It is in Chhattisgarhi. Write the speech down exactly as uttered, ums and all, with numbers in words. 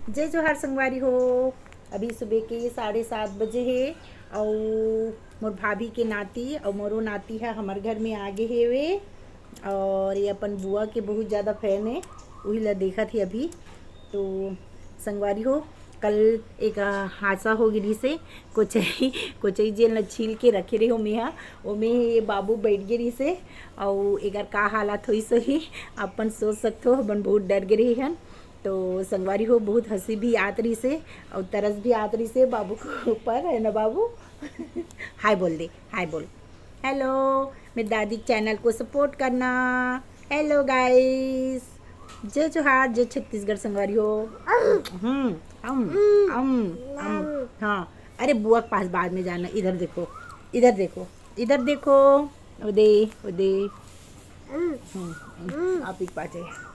जय जोहार संगवारी हो। अभी सुबह के साढ़े सात बजे हे, अउ मोर भाभी के नाती अउ मोरो नाती ह हमर घर में आ गे हेवे, और ये अपन बुआ के बहुत ज़्यादा फैन है, वही ला देखत ही अभी। तो संगवारी हो, कल एक, अ, हादसा हो गिरी से, कोचई कोचई जेन ल छील के रखे रहे हो मेहा, ओमे ये बाबू बैठ गे रही से, अउ एकर का हालत होइस होही, अपन सोच सकथो, अपन बहुत डर गे रही हन। तो संगवारी हो, बहुत हंसी भी आत रही से और तरस भी आत रही से बाबू के ऊपर, है ना बाबू? हाय बोल दे, हाय बोल। हेलो, मेरे दादी के चैनल को सपोर्ट करना। हेलो गाइस, जय जोहार, जय छत्तीसगढ़ संगवारी हो। हम्म, अम, अम, अम। हाँ, अरे बुआ के पास बाद में जाना। इधर देखो, इधर देखो, इधर देखो। ओदे, ओदे। हम्म, आप ही के पास है।